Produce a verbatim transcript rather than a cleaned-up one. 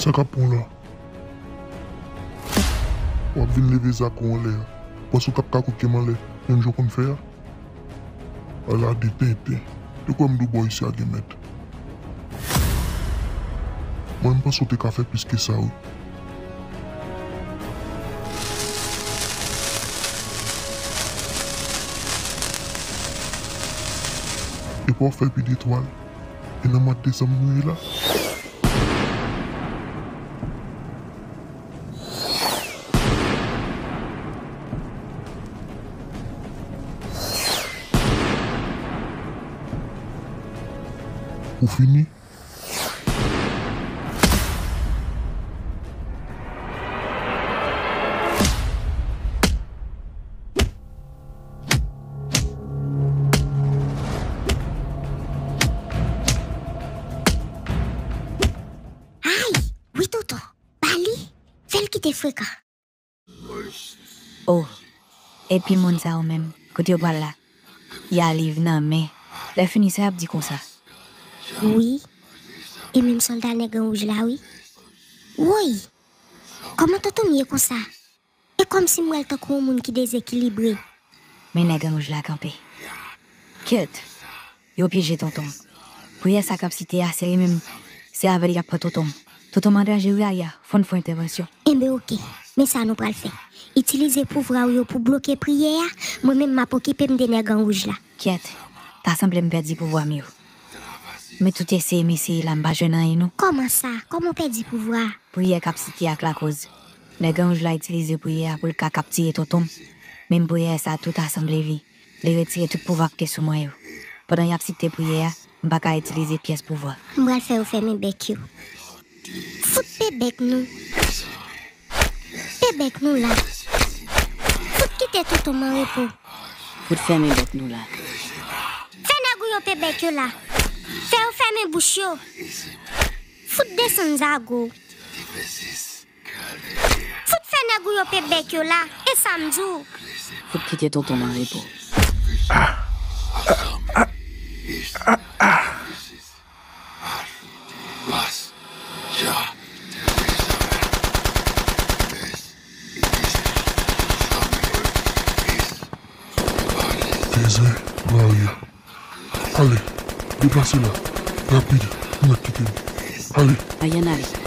Sa k ap pran w la? W ap vin leve zak ou anlè a. Ou panse w t ap ka koke m anlè, menm jan w konn fè a? Ala de tenten. Te kwè m di w bò isi a gen mèt. Mwen, m panse w te ka fè plis ke sa, wi. Epi w ap fè pi de twal. E nan mwa desanm nou ye la. Ou fini? Ay! Wi, tonton. Ba li. Fè l kite frekan. Oh, epi moun sa yo menm, kote yo pral la? Y a liv nan men. Lè fini sa y ap di konsa. Wi, e menm sòlda nèg an wouj la, wi. Woy! Kòman tonton m ye konsa? E kòmsi m wè l tankou yon moun ki dezekilibre. Men nèg an wouj la kanpe. Kyèt! Yo pyeje tonton m. Priyè sa k ap site a, se li menm, se avè l y ap pran tonton m. Tonton m an danje wi, Aya, fò n fè entèvansyon. Enben oke, men sa nou pral fè. Itilize pouvwa w yo pou bloke priyè a, mwen menm m ap okipe m de nèg an wouj la. Kyèt, ta sanble m pèdi pouvwa m yo. Men tout eseye m eseye la, m pa jwenn anyen non. Kòman sa? Kòman w pèdi pouvwa a? Priyè k ap site ak lakoz. Nèg an wouj la itilize priyè a pou l ka kaptire tonton m. Menm priyè sa tou ta sanble vi. Li retire tout pouvwa ki te sou mwen yo. Pandan y ap site priyè a, m pa ka itilize pyès pouvwa. M pral fè yo fèmen bèk yo. Fout pe bèk nou. Pe bèk nou la. Fout kite tonton m an repo. Fout fèmen bèk nou la. Fè nèg ou yo pe bèk yo la. Fè yo fèmen bouch yo. Fout desann zago. Fout fè nèg ou yo pe bèk yo la, e sa m di w. Fout kite tonton m an repo. Tezè, Maria. Ale, deplase la. Rapid, nou mèt kite l. Ale. Ayan ale.